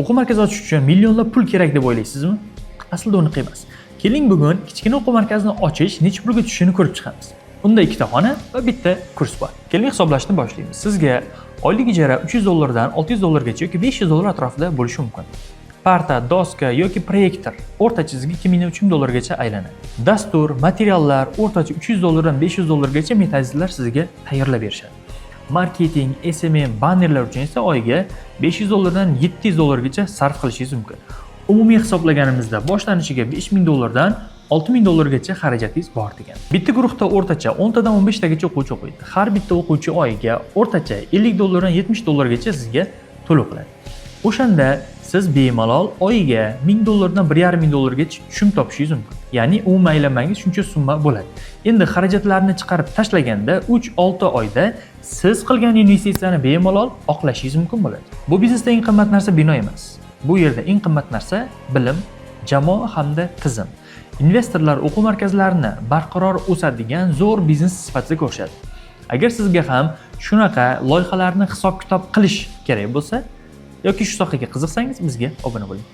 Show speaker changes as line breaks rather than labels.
O'quv markazi ochish uchun millionlab pul kerak deb o'ylaysizmi? Aslida unaqa emas. Keling, bugun kichkina o'quv markazini ochish necha pulga tushishini ko'rib chiqamiz. Unda ikkita xona va bitta kurs bor. Keling, hisoblashni boshlaymiz. Sizga oylik ijara 300 dollardan 600 dollargacha yoki 500 dollar atrofida bo'lishi mumkin. Parta, doska yoki proyektor o'rtacha sizga 2000 dan 3000 dollargacha aylanadi. Dastur, materiallar o'rtacha 300 dollardan 500 dollargacha metodistlar sizga tayyorlab berishadi. Marketing, SMM, bannerlar uchun esa oyiga 500 dollardan 700 dollargacha sarf qilishingiz mumkin. Umumiy hisoblaganimizda boshlanishiga 5000 dollardan 6000 dollargacha xarajatingiz bor degan. Bitta guruhda o'rtacha 10 tadan 15 tagacha o'quvchi o'qiydi. Har bitta o'quvchi oyiga o'rtacha 50 dollardan 70 dollargacha sizga to'lov qiladi. O'shanda siz bemalol oyiga 1000 dollardan 1,5 ming dollargacha tushum topishingiz mumkin. Ya'ni umumiy aylanmangiz shuncha summa bo'ladi. Endi xarajatlarni chiqarib tashlaganda 3-6 oyda siz qilgan investitsiyani bemalol oqlashingiz mumkin bo'ladi. Bu biznesda eng qimmat narsa bino emas. Bu yerda eng qimmat narsa bilim, jamoa hamda tizim. Investorlar o'quv markazlarini barqaror o'sadigan zo'r biznes sifatida ko'rishadi. Agar sizga ham shunaqa loyihalarni hisob-kitob qilish kerak bo'lsa yoki shu sohaga qiziqsangiz, bizga obuna bo'ling.